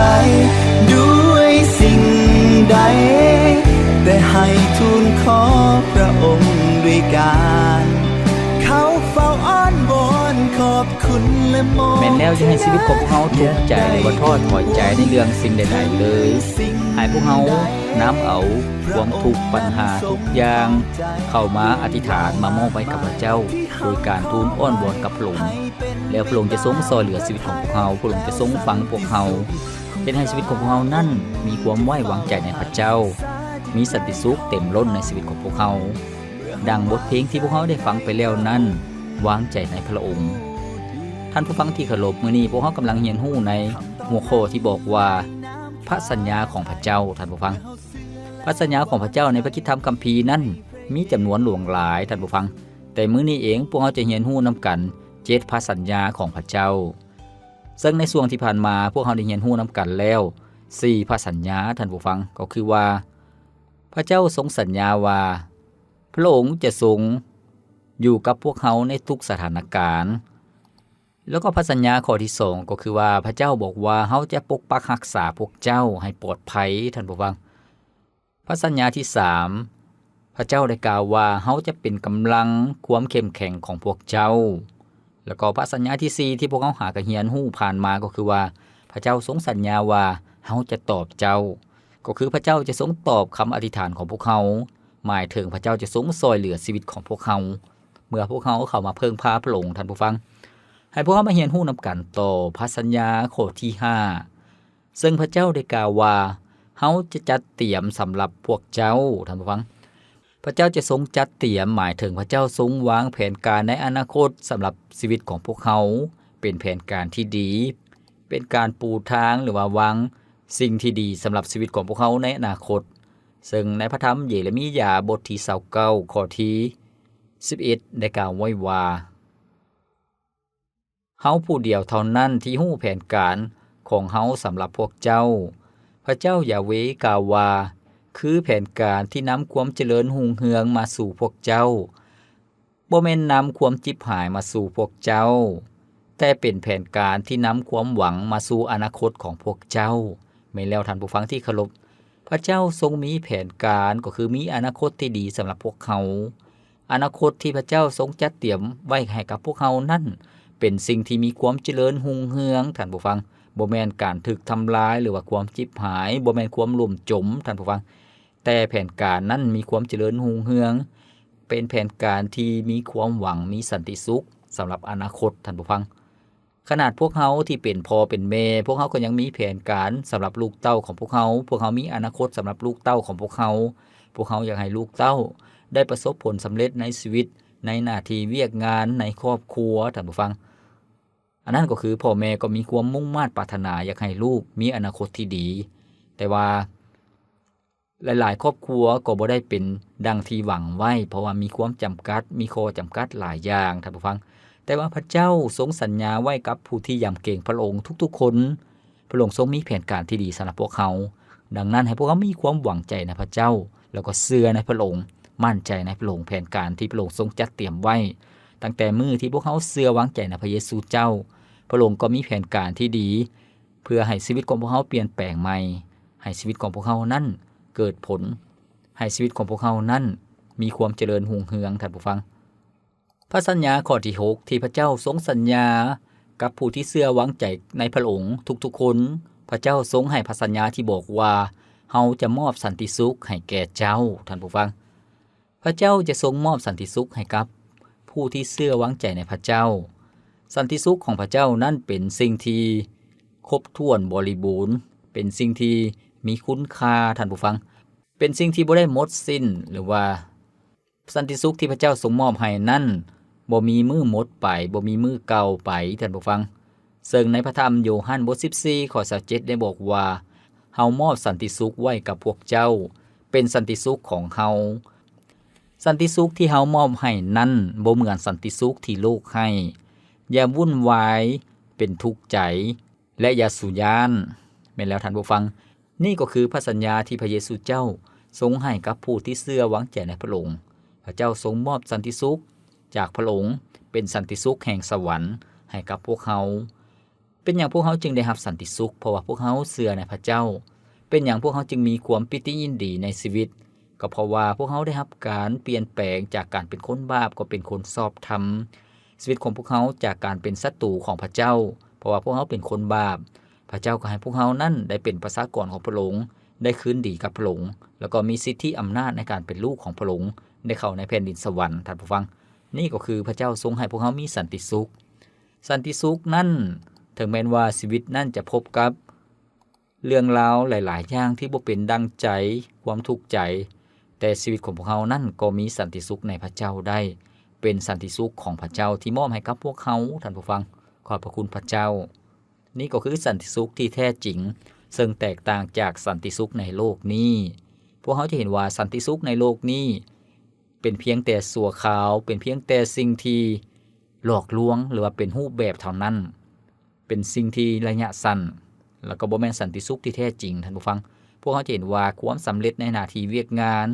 ດ້ວຍສິ່ງໃດ, ແຕ່ໃຫ້ທູນຂໍພຣະອົງດ້ວຍການເຂົ້າເຝົ້າອ້ອນວອນ ຂອບຄຸນ ແລະ ໂມທະນາ. ແມ່ນແລ້ວ, ຢ່າໃຫ້ຊີວິດຂອງພວກເຮົາທຸກໃຈ ຫຼືວ່າທໍ້ຖອຍໃຈໃນເລື່ອງສິ່ງໃດໆເລີຍ. ໃຫ້ພວກເຮົານຳເອົາຄວາມທຸກ ບັນຫາທຸກຢ່າງເຂົ້າມາອະທິດຖານ ມາມອບໄວ້ກັບພຣະເຈົ້າ ໂດຍການທູນອ້ອນວອນກັບພຣະອົງ. ແລ້ວພຣະອົງຈະຊົງຊ່ອຍເຫຼືອຊີວິດຂອງພວກເຮົາ, ພຣະອົງຈະຊົງຟັງພວກເຮົາ, ເຮັດໃຫ້ຊີວິດຂອງພວກເຮົານັ້ນມີຄວາມໄວ້ວາງໃຈໃນພຣະເຈົ້າ, ມີສັນຕິສຸກເຕັມລົ້ນໃນຊີວິດຂອງພວກເຮົາ. ດັ່ງບົດເພງທີ່ພວກເຮົາໄດ້ຟັງໄປແລ້ວນັ້ນ, ວາງໃຈໃນພຣະອົງ. ທ່ານຜູ້ຟັງທີ່ເຄົາລົບ, ມື້ນີ້ພວກເຮົາກຳລັງຮຽນຮູ້ໃນຫົວຂໍ້ທີ່ບອກວ່າ ພຣະສັນຍາຂອງພຣະເຈົ້າ, ທ່ານຜູ້ຟັງ. ພຣະສັນຍາຂອງພຣະເຈົ້າໃນພຣະຄຣິສຕະທຳຄຳພີນັ້ນ ມີຈຳນວນຫຼວງຫຼາຍ, ທ່ານຜູ້ຟັງ. ແຕ່ມື້ນີ້ເອງ ພວກເຮົາຈະຮຽນຮູ້ນຳກັນເຈັດພຣະສັນຍາຂອງພຣະເຈົ້າ. ເຊິ່ງໃນຊ່ວງທີ່ຜ່ານມາ ພວກເຮົາໄດ້ຮຽນຮູ້ນຳກັນແລ້ວສີ່ພຣະສັນຍາ, ທ່ານຜູ້ຟັງ, ກໍຄືວ່າ ພຣະເຈົ້າຊົງສັນຍາວ່າ ພຣະອົງຈະຊົງຢູ່ກັບພວກເຮົາໃນທຸກສະຖານະການ. ແລ້ວກໍພຣະສັນຍາຂໍ້ທີສອງ ກໍຄືວ່າ ພຣະເຈົ້າບອກວ່າ ເຮົາຈະປົກປັກຮັກສາພວກເຈົ້າໃຫ້ປອດໄພ, ທ່ານຜູ້ຟັງ. ພຣະສັນຍາທີສາມ ພຣະເຈົ້າໄດ້ກ່າວວ່າ ເຮົາຈະເປັນກຳລັງຄວາມເຂັ້ມແຂງຂອງພວກເຈົ້າ. ແລ້ວກໍພຣະສັນຍາທີສີ່ ທີ່ພວກເຮົາຫາກະຮຽນຮູ້ຜ່ານມາ ກໍຄືວ່າ ພຣະເຈົ້າຊົງສັນຍາວ່າ ເຮົາຈະຕອບເຈົ້າ, ກໍຄືພຣະເຈົ້າຈະຊົງຕອບຄຳອະທິຖານຂອງພວກເຮົາ, ໝາຍເຖິງພຣະເຈົ້າຈະຊົງຊ່ອຍເຫຼືອຊີວິດຂອງພວກເຮົາ ເມື່ອພວກເຮົາເຂົ້າມາເພິ່ງພາພຣະອົງ, ທ່ານຜູ້ຟັງ. ໃຫ້ພວກເຮົາມາຮຽນຮູ້ນຳກັນຕໍ່ພຣະສັນຍາຂໍ້ທີຫ້າ ເຊິ່ງພຣະເຈົ້າໄດ້ກ່າວວ່າ ເຮົາຈະຈັດຕຽມສຳລັບພວກເຈົ້າ, ທ່ານຜູ້ຟັງ. ພຣະເຈົ້າຈະຊົງຈັດຕຽມ ໝາຍເຖິງພຣະເຈົ້າຊົງວາງແຜນການໃນອະນາຄົດສຳລັບຊີວິດຂອງພວກເຮົາ, ເປັນແຜນການທີ່ດີ, ເປັນການປູທາງ ຫຼືວ່າວາງສິ່ງທີ່ດີສຳລັບຊີວິດຂອງພວກເຮົາໃນອະນາຄົດ. ເຊິ່ງໃນພຣະທຳເຢເຣມີຢາ ບົດທີຊາວເກົ້າ ຂໍ້ທີສິບເອັດ ໄດ້ກ່າວໄວ້ວ່າ ເຮົາຜູ້ດຽວເທົ່ານັ້ນທີ່ຮູ້ແຜນການຂອງເຮົາສຳລັບພວກເຈົ້າ. ພຣະເຈົ້າຢາເວກ່າວວ່າ ຄືແຜນການທີ່ນຳຄວາມຈະເລີນຮຸ່ງເຮືອງມາສູ່ພວກເຈົ້າ, ບໍ່ແມ່ນນຳຄວາມຈິບຫາຍມາສູ່ພວກເຈົ້າ, ແຕ່ເປັນແຜນການທີ່ນຳຄວາມຫວັງມາສູ່ອະນາຄົດຂອງພວກເຈົ້າ. ແມ່ນແລ້ວທ່ານຜູ້ຟັງທີ່ເຄົາລົບ, ພຣະເຈົ້າຊົງມີແຜນການ, ກໍຄືມີອະນາຄົດທີ່ດີສຳລັບພວກເຮົາ. ອະນາຄົດທີ່ພຣະເຈົ້າຊົງຈັດຕຽມໄວ້ໃຫ້ກັບພວກເຮົານັ້ນ ເປັນສິ່ງທີ່ມີຄວາມຈະເລີນຮຸ່ງເຮືອງ, ທ່ານຜູ້ຟັງ. ບໍ່ແມ່ນການຖືກທຳລາຍ ຫຼືວ່າຄວາມຈິບຫາຍ, ບໍ່ແມ່ນຄວາມຫຼົ່ມຈົມ, ທ່ານຜູ້ຟັງ. ແຕ່ແຜນການນັ້ນມີຄວາມຈະເລີນຮຸ່ງເຮືອງ, ເປັນແຜນການທີ່ມີຄວາມຫວັງ, ມີສັນຕິສຸກສຳລັບອະນາຄົດ, ທ່ານຜູ້ຟັງ. ຂະໜາດພວກເຮົາທີ່ເປັນພໍ່ເປັນແມ່, ພວກເຮົາກໍຍັງມີແຜນການສຳລັບລູກເຕົ້າຂອງພວກເຮົາ, ພວກເຮົາມີອະນາຄົດສຳລັບລູກເຕົ້າຂອງພວກເຮົາ. ພວກເຮົາຢາກໃຫ້ລູກເຕົ້າໄດ້ປະສົບຜົນສຳເລັດໃນຊີວິດ, ໃນໜ້າທີ່ວຽກງານ, ໃນຄອບຄົວ, ທ່ານຜູ້ຟັງ. ອັນນັ້ນກໍຄືພໍ່ແມ່ກໍມີຄວາມມຸ່ງມາດປາດຖະໜາຢາກໃຫ້ລູກມີອະນາຄົດທີ່ດີ, ແຕ່ວ່າ ຫຼາຍໆຄອບຄົວກໍບໍ່ໄດ້ເປັນດັ່ງທີ່ຫວັງໄວ້, ເພາະວ່າມີຄວາມຈຳກັດ, ມີຂໍ້ຈຳກັດຫຼາຍຢ່າງ, ທ່ານຜູ້ຟັງ. ແຕ່ວ່າພຣະເຈົ້າຊົງສັນຍາໄວ້ກັບຜູ້ທີ່ຢຳເກງພຣະອົງທຸກໆຄົນ. ພຣະອົງຊົງມີແຜນການທີ່ດີສຳລັບພວກເຮົາ. ດັ່ງນັ້ນ, ໃຫ້ພວກເຮົາມີຄວາມຫວັງໃຈໃນພຣະເຈົ້າ, ແລ້ວກໍເຊື່ອໃນພຣະອົງ, ໝັ້ນໃຈໃນພຣະອົງ, ແຜນການທີ່ພຣະອົງຊົງຈັດຕຽມໄວ້. ຕັ້ງແຕ່ມື້ທີ່ພວກເຮົາເຊື່ອວາງໃຈໃນພຣະເຢຊູເຈົ້າ, ພຣະອົງກໍມີແຜນການທີ່ດີ ເພື່ອໃຫ້ຊີວິດຂອງພວກເຮົາປ່ຽນແປງໃໝ່, ໃຫ້ຊີວິດຂອງພວກເຮົານັ້ນເກີດຜົນ, ໃຫ້ຊີວິດຂອງພວກເຮົານັ້ນມີຄວາມຈະເລີນຮຸ່ງເຮືອງ, ທ່ານຜູ້ຟັງ. ພຣະສັນຍາຂໍ້ທີຫົກ ທີ່ພຣະເຈົ້າຊົງສັນຍາກັບຜູ້ທີ່ເຊື່ອວາງໃຈໃນພຣະອົງທຸກໆຄົນ, ພຣະເຈົ້າຊົງໃຫ້ພຣະສັນຍາທີ່ບອກວ່າ ເຮົາຈະມອບສັນຕິສຸກໃຫ້ແກ່ເຈົ້າ, ທ່ານຜູ້ຟັງ. ພຣະເຈົ້າຈະຊົງມອບສັນຕິສຸກໃຫ້ກັບຜູ້ທີ່ເຊື່ອວາງໃຈໃນພຣະເຈົ້າ. ສັນຕິສຸກຂອງພະເຈົ້ານັ້ນເປັນສິ່ງທີ່ຄົບຖ້ວນບໍລິບູນ, ເປັນສິ່ງທີ່ມີຄຸນຄ່າ, ທ່ານຜູ້ຟັງ, ເປັນສິ່ງທີ່ບໍ່ໄດ້ໝົດສິ້ນ, ຫຼືວ່າ ສັນຕິສຸກທີ່ພະເຈົ້າຊົງມອບໃຫ້ນັ້ນ ບໍ່ມີມື້ໝົດໄປ, ບໍ່ມີມື້ເກົ່າໄປ, ທ່ານຜູ້ຟັງ. ເຊິ່ງໃນພະທຳໂຍຮັນບົດສິບສີ່ ຂໍ້ຊາວເຈັດ ໄດ້ບອກວ່າ, ເຮົາມອບສັນຕິສຸກໄວ້ກັບພວກເຈົ້າ, ເປັນສັນຕິສຸກຂອງເຮົາ. ສັນຕິສຸກທີ່ເຮົາມອບໃຫ້ນັ້ນ ບໍ່ເໝືອນສັນຕິສຸກທີ່ໂລກໃຫ້. ຢ່າວຸ່ນວາຍ, ເປັນທຸກໃຈ, ແລະ ຢ່າສູ່ຢ້ານ. ແມ່ນແລ້ວທ່ານຜູ້ຟັງ, ນີ້ກໍຄືພະສັນຍາທີ່ພະເຢຊູເຈົ້າຊົງໃຫ້ກັບຜູ້ທີ່ເຊື່ອວາງໃຈໃນພະອົງ. ພະເຈົ້າຊົງມອບສັນຕິສຸກຈາກພະອົງ, ເປັນສັນຕິສຸກແຫ່ງສະຫວັນໃຫ້ກັບພວກເຮົາ. ເປັນຫຍັງພວກເຮົາຈຶ່ງໄດ້ຮັບສັນຕິສຸກ? ເພາະວ່າພວກເຮົາເຊື່ອໃນພະເຈົ້າ. ເປັນຫຍັງພວກເຮົາຈຶ່ງມີຄວາມປີຕິຍິນດີໃນຊີວິດ? ກໍເພາະວ່າພວກເຮົາໄດ້ຮັບການປ່ຽນແປງຈາກການເປັນຄົນບາບ ກໍເປັນຄົນຊອບທຳ. ຊີວິດຂອງພວກເຮົາຈາກການເປັນສັດຕູຂອງພະເຈົ້າ, ເພາະວ່າພວກເຮົາເປັນຄົນບາບ, ພະເຈົ້າກໍໃຫ້ພວກເຮົານັ້ນໄດ້ເປັນປະຊາກອນຂອງພະອົງ, ໄດ້ຄືນດີກັບພະອົງ, ແລ້ວກໍມີສິດທິອຳນາດໃນການເປັນລູກຂອງພະອົງ, ໄດ້ເຂົ້າໃນແຜ່ນດິນສະຫວັນ, ທ່ານຜູ້ຟັງ. ນີ້ກໍຄືພະເຈົ້າຊົງໃຫ້ພວກເຮົາມີສັນຕິສຸກ. ສັນຕິສຸກນັ້ນ, ເຖິງແມ່ນວ່າຊີວິດນັ້ນຈະພົບກັບ ເລື່ອງລາວຫຼາຍໆຢ່າງທີ່ບໍ່ເປັນດັ່ງໃຈ, ຄວາມທຸກໃຈ, ແຕ່ຊີວິດຂອງພວກເຮົານັ້ນກໍມີສັນຕິສຸກໃນພະເຈົ້າໄດ້, ເປັນສັນຕິສຸກຂອງພະເຈົ້າທີ່ມອບໃຫ້ກັບພວກເຮົາ, ທ່ານຜູ້ຟັງ. ຂອບພະຄຸນພະເຈົ້າ. ນີ້ກໍຄືສັນຕິສຸກທີ່ແທ້ຈິງ, ເຊິ່ງແຕກຕ່າງຈາກສັນຕິສຸກໃນໂລກນີ້. ພວກເຮົາຈະເຫັນວ່າສັນຕິສຸກໃນໂລກນີ້ ເປັນພຽງແຕ່ຊົ່ວຄາວ, ເປັນພຽງແຕ່ສິ່ງທີ່ຫຼອກລວງ ຫຼືວ່າເປັນຮູບແບບເທົ່ານັ້ນ, ເປັນສິ່ງທີ່ໄລຍະສັ້ນ ແລ້ວກໍບໍ່ແມ່ນສັນຕິສຸກທີ່ແທ້ຈິງ, ທ່ານຜູ້ຟັງ. ພວກເຮົາຈະເຫັນວ່າຄວາມສຳເລັດໃນໜ້າທີ່ວຽກງານ,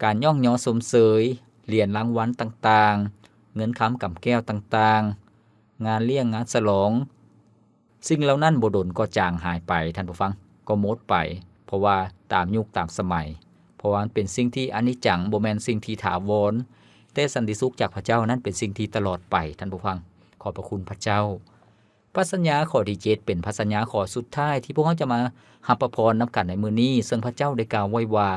ການຍ້ອງຍໍຊົມເຊີຍ, ຫຼຽນລາງວັນຕ່າງໆ, ເງິນຄຳກຳແກ້ວຕ່າງໆ, ງານລ້ຽງງານສະຫຼອງ, ສິ່ງເຫຼົ່ານັ້ນບໍ່ດົນກໍຈາງຫາຍໄປ, ທ່ານຜູ້ຟັງ, ກໍໝົດໄປ, ເພາະວ່າຕາມຍຸກຕາມສະໄໝ, ເພາະວ່າມັນເປັນສິ່ງທີ່ອະນິດຈັງ, ບໍ່ແມ່ນສິ່ງທີ່ຖາວອນ, ແຕ່ສັນຕິສຸກຈາກພະເຈົ້ານັ້ນເປັນສິ່ງທີ່ຕະຫຼອດໄປ, ທ່ານຜູ້ຟັງ. ຂອບພະຄຸນພະເຈົ້າ. ພະສັນຍາຂໍ້ທີເຈັດ ເປັນພະສັນຍາຂໍ້ສຸດທ້າຍທີ່ພວກເຮົາຈະມາຮັບພະພອນນຳກັນໃນມື້ນີ້, ເຊິ່ງພະເຈົ້າໄດ້ກ່າວໄວ້ວ່າ,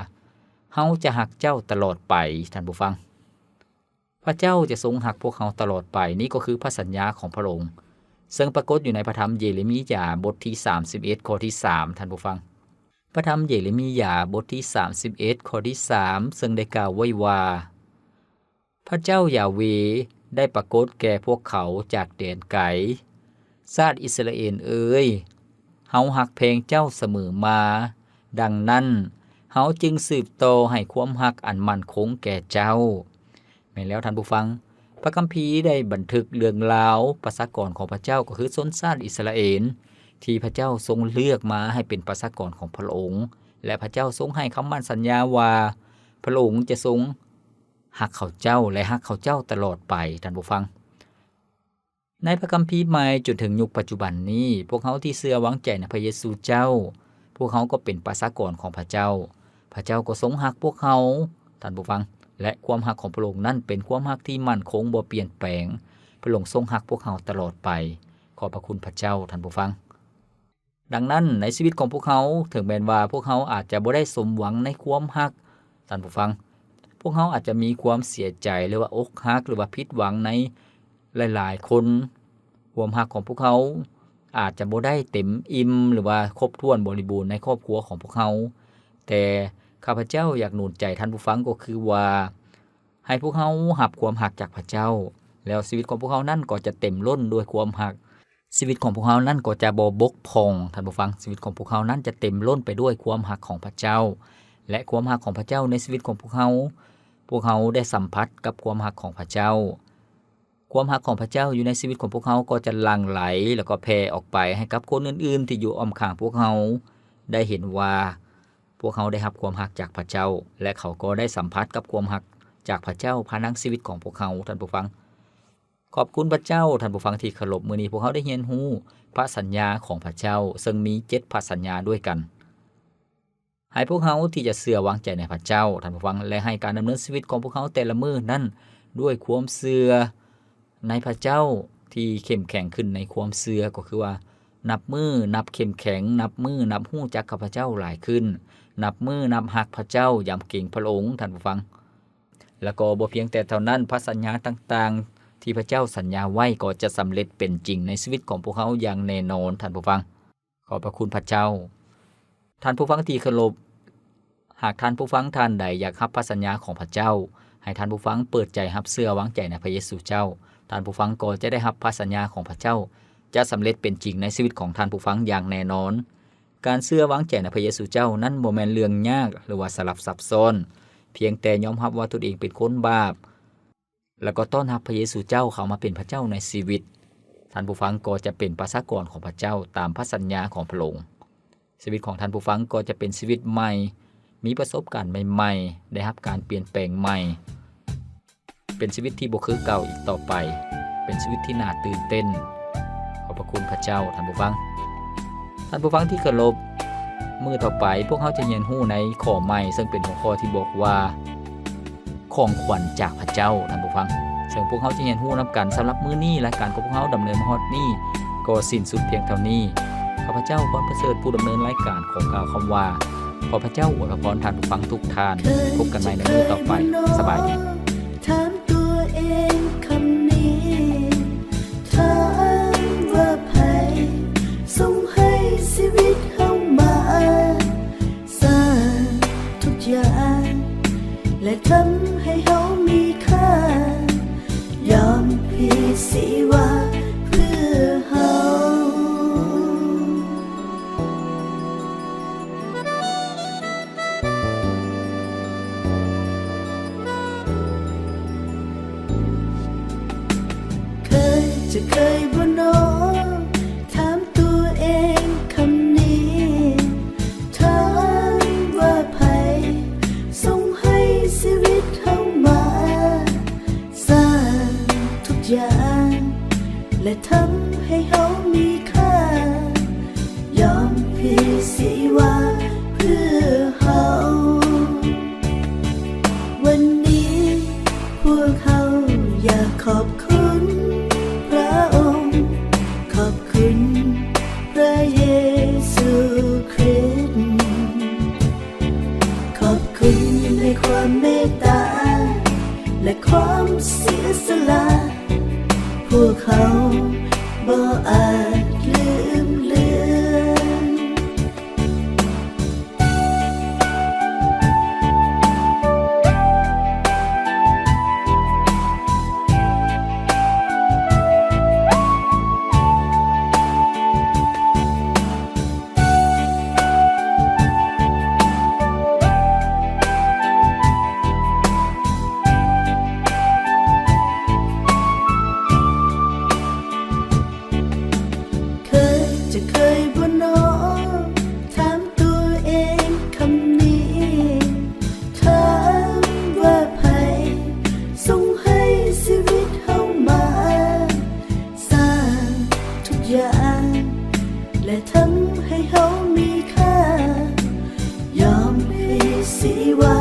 ເຮົາຈະຮັກເຈົ້າຕະຫຼອດໄປ, ທ່ານຜູ້ຟັງ. ພະເຈົ້າຈະຊົງຮັກພວກເຮົາຕະຫຼອດໄປ, ນີ້ກໍຄືພະສັນຍາຂອງພະອົງ, ເຊິ່ງປາກົດຢູ່ໃນພະທຳເຢເຣມີຢາ ບົດທີສາມສິບເອັດ ຂໍ້ທີສາມ, ທ່ານຜູ້ຟັງ. ພະທຳເຢເຣມີຢາ ບົດທີສາມສິບເອັດ ຂໍ້ທີສາມ, ເຊິ່ງໄດ້ກ່າວໄວ້ວ່າ, ພະເຈົ້າຢາເວໄດ້ປາກົດແກ່ພວກເຂົາຈາກແດນໄກ. ຊາດອິດສະຣາເອນເອີຍ, ເຮົາຮັກແພງເຈົ້າສະເໝີມາ, ດັ່ງນັ້ນ, ເຮົາຈຶ່ງສືບຕໍ່ໃຫ້ຄວາມຮັກອັນໝັ້ນຄົງແກ່ເຈົ້າ. ແມ່ນແລ້ວທ່ານຜູ້ຟັງ, ພະຄຳພີໄດ້ບັນທຶກເລື່ອງລາວປະຊາກອນຂອງພະເຈົ້າ, ກໍຄືຊົນຊາດອິດສະຣາເອນ ທີ່ພະເຈົ້າຊົງເລືອກມາໃຫ້ເປັນປະຊາກອນຂອງພະອົງ, ແລະ ພະເຈົ້າຊົງໃຫ້ຄຳໝັ້ນສັນຍາວ່າ ພະອົງຈະຊົງ ຮັກເຂົາເຈົ້າ ແລະ ຮັກເຂົາເຈົ້າຕະຫຼອດໄປ, ທ່ານຜູ້ຟັງ. ໃນພະຄຳພີໃໝ່ຈົນເຖິງຍຸກປັດຈຸບັນນີ້, ພວກເຮົາທີ່ເຊື່ອວາງໃຈໃນພະເຢຊູເຈົ້າ, ພວກເຮົາກໍເປັນປະຊາກອນຂອງພະເຈົ້າ. ພະເຈົ້າກໍຊົງຮັກພວກເຮົາ, ທ່ານຜູ້ຟັງ, ແລະ ຄວາມຮັກຂອງພະອົງນັ້ນເປັນຄວາມຮັກທີ່ໝັ້ນຄົງບໍ່ປ່ຽນແປງ. ພະອົງຊົງຮັກພວກເຮົາຕະຫຼອດໄປ. ຂອບພະຄຸນພະເຈົ້າ, ທ່ານຜູ້ຟັງ. ດັ່ງນັ້ນ, ໃນຊີວິດຂອງພວກເຮົາ, ເຖິງແມ່ນວ່າພວກເຮົາອາດຈະບໍ່ໄດ້ສົມຫວັງໃນຄວາມຮັກ, ທ່ານຜູ້ຟັງ, ພວກເຮົາອາດຈະມີຄວາມເສຍໃຈ ຫຼືວ່າອົກຫັກ ຫຼືວ່າຜິດຫວັງໃນຫຼາຍໆຄົນ. ຄວາມຮັກຂອງພວກເຮົາອາດຈະບໍ່ໄດ້ເຕັມອີ່ມ ຫຼືວ່າຄົບຖ້ວນບໍລິບູນໃນຄອບຄົວຂອງພວກເຮົາ. ແຕ່ຂ້າພະເຈົ້າຢາກໜູນໃຈທ່ານຜູ້ຟັງກໍຄືວ່າ, ໃຫ້ພວກເຮົາຮັບຄວາມຮັກຈາກພະເຈົ້າ, ແລ້ວຊີວິດຂອງພວກເຮົານັ້ນກໍຈະເຕັມລົ້ນດ້ວຍຄວາມຮັກ. ຊີວິດຂອງພວກເຮົານັ້ນກໍຈະບໍ່ບົກຜ່ອງ, ທ່ານຜູ້ຟັງ, ຊີວິດຂອງພວກເຮົານັ້ນຈະເຕັມລົ້ນໄປດ້ວຍຄວາມຮັກຂອງພະເຈົ້າ, ແລະ ຄວາມຮັກຂອງພະເຈົ້າໃນຊີວິດຂອງພວກເຮົາ, ພວກເຮົາໄດ້ສຳຜັດກັບຄວາມຮັກຂອງພະເຈົ້າ. ຄວາມຮັກຂອງພະເຈົ້າຢູ່ໃນຊີວິດຂອງພວກເຮົາກໍຈະຫຼັ່ງໄຫຼ ແລ້ວກໍແຜ່ອອກໄປໃຫ້ກັບຄົນອື່ນໆທີ່ຢູ່ອ້ອມຂ້າງພວກເຮົາໄດ້ເຫັນວ່າ ພວກເຮົາໄດ້ຮັບຄວາມຮັກຈາກພະເຈົ້າ ແລະ ເຂົາກໍໄດ້ສຳຜັດກັບຄວາມຮັກຈາກພະເຈົ້າຜ່ານທາງຊີວິດຂອງພວກເຮົາ, ທ່ານຜູ້ຟັງ. ຂອບຄຸນພະເຈົ້າ, ທ່ານຜູ້ຟັງທີ່ເຄົາລົບ, ມື້ນີ້ພວກເຮົາໄດ້ຮຽນຮູ້ພະສັນຍາຂອງພະເຈົ້າ, ເຊິ່ງມີເຈັດພະສັນຍາດ້ວຍກັນ. ໃຫ້ພວກເຮົາທີ່ຈະເຊື່ອວາງໃຈໃນພະເຈົ້າ, ທ່ານຜູ້ຟັງ, ແລະ ໃຫ້ການດຳເນີນຊີວິດຂອງພວກເຮົາແຕ່ລະມື້ນັ້ນດ້ວຍຄວາມເຊື່ອ ໃນພະເຈົ້າທີ່ເຂັ້ມແຂງຂຶ້ນໃນຄວາມເຊື່ອ, ກໍຄືວ່ານັບມື້ນັບເຂັ້ມແຂງ, ນັບມື້ນັບຮູ້ຈັກກັບພະເຈົ້າຫຼາຍຂຶ້ນ, ນັບມື້ນັບຮັກພະເຈົ້າ, ຢຳເກງພະອົງ, ທ່ານຜູ້ຟັງ. ແລ້ວກໍບໍ່ພຽງແຕ່ເທົ່ານັ້ນ, ພະສັນຍາຕ່າງ ທີ່ພະເຈົ້າສັນຍາໄວ້ກໍຈະສຳເລັດເປັນຈິງໃນຊີວິດຂອງພວກເຮົາຢ່າງແນ່ນອນ, ທ່ານຜູ້ຟັງ. ຂອບພະຄຸນພະເຈົ້າ. ທ່ານຜູ້ຟັງທີ່ເຄົາລົບ, ຫາກທ່ານຜູ້ຟັງທ່ານໃດຢາກຮັບພະສັນຍາຂອງພະເຈົ້າ, ໃຫ້ທ່ານຜູ້ຟັງເປີດໃຈຮັບເຊື່ອວາງໃຈໃນພະເຢຊູເຈົ້າ. ທ່ານຜູ້ຟັງກໍຈະໄດ້ຮັບພະສັນຍາຂອງພະເຈົ້າ ຈະສຳເລັດເປັນຈິງໃນຊີວິດຂອງທ່ານຜູ້ຟັງຢ່າງແນ່ນອນ. ການເຊື່ອວາງໃຈໃນພະເຢຊູເຈົ້ານັ້ນບໍ່ແມ່ນເລື່ອງຍາກ ຫຼືວ່າສະຫຼັບຊັບຊ້ອນ. ພຽງແຕ່ຍອມຮັບວ່າຕົນເອງເປັນຄົນບາບ ແລ້ວກໍຕ້ອນຮັບພະເຢຊູເຈົ້າເຂົ້າມາເປັນພະເຈົ້າໃນຊີວິດ, ທ່ານຜູ້ຟັງກໍຈະເປັນປະຊາກອນຂອງພະເຈົ້າຕາມພະສັນຍາຂອງພະອົງ. ຊີວິດຂອງທ່ານຜູ້ຟັງກໍຈະເປັນຊີວິດໃໝ່, ມີປະສົບການໃໝ່ໆ, ໄດ້ຮັບການປ່ຽນແປງໃໝ່, ເປັນຊີວິດທີ່ບໍ່ຄືເກົ່າອີກຕໍ່ໄປ, ເປັນຊີວິດທີ່ໜ້າຕື່ນເຕັ້ນ. ຂອບພະຄຸນພະເຈົ້າ, ທ່ານຜູ້ຟັງ. ທ່ານຜູ້ຟັງທີ່ເຄົາລົບ, ມື້ຕໍ່ໄປພວກເຮົາຈະຮຽນຮູ້ໃນຂໍ້ໃໝ່ ເຊິ່ງເປັນຫົວຂໍ້ທີ່ບອກວ່າ ຂອງຂວັນຈາກພະເຈົ້າ, ທ່ານຜູ້ຟັງ. ເຊິ່ງພວກເຮົາຈະຮຽນຮູ້ນຳກັນ. ສຳລັບມື້ນີ້, ລາຍການຂອງພວກເຮົາດຳເນີນມາຮອດນີ້ ກໍສິ້ນສຸດພຽງເທົ່ານີ້. ຂ້າພະເຈົ້າ ພອນປະເສີດ ຜູ້ດຳເນີນລາຍການ ຂໍກ່າວຄຳວ່າ ຂໍພະເຈົ້າອວຍພະພອນທ່ານຜູ້ຟັງທຸກທ່ານ. ພົບກັນໃໝ່ໃນມື້ຕໍ່ໄປ. ສະບາຍດີ. ຖາມຕົວເອງຄຳນີ້, ຖາມວ່າໃຜສົ່ງໃຫ້ຊີວິດເຮົາມາ? ສ້າງທຸກຢ່າງ ແລະ ທຳໃຫ້ເຮົາມີຄ່າ, ຍອມພລີຊີວາເພື່ອເຮົາ. ເຄີຍ ຈະເຄີຍບໍ່ນໍ ຖາມຕົວເອງຄຳນີ້, ຖາມວ່າໃຜສົ່ງໃຫ້ຊີວິດເຮົາມາ? ສ້າງທຸກຢ່າງ ແລະ ທຳໃຫ້ເຮົາມີຄ່າ, ຍອມພລີຊີວາເພື່ອເຮົາ. ວັນນີ້ພວກເຮົາຢາກຂອບຄຸນພຣະອົງ, ຂອບຄຸນພຣະເຢຊູຄຣິດ, ຂອບຄຸນໃນຄວາມເມດຕາ ແລະ ຄວາມເສຍສະຫຼະ. ພວກເຮົາບໍ່ອາດລືມເລືອນ. ເຄີຍ ຈະເຄີຍບໍ່ນໍ ຖາມຕົວເອງຄຳນີ້, ຖາມວ່າໃຜສົ່ງໃຫ້ຊີວິດເຮົາມາ? ສ້າງທຸກຢ່າງ ແລະ ທຳໃຫ້ເຮົາມີຄ່າ, ຍອມພລີຊີວາ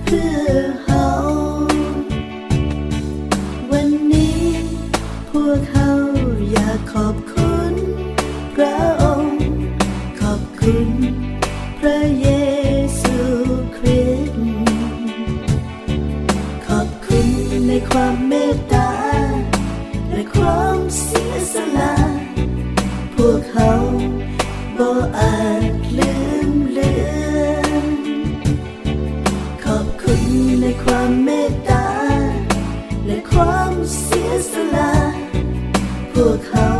ເພື່ອເຮົາ. ວັນນີ້ພວກເຮົາຢາກຂອບຄຸນພຣະອົງ, ຂອບຄຸນພຣະເຢຊູຄຣິດ, ຂອບຄຸນໃນຄວາມເມດຕາ ແລະ ຄວາມເສຍສະຫຼະ. ພວກເຮົາບໍ່ອາດລືມເລືອນ. ຂອບຄຸນໃນຄວາມເມດຕາ ແລະ ຄວາມເສຍສະຫຼະ. ພວກເຮົາ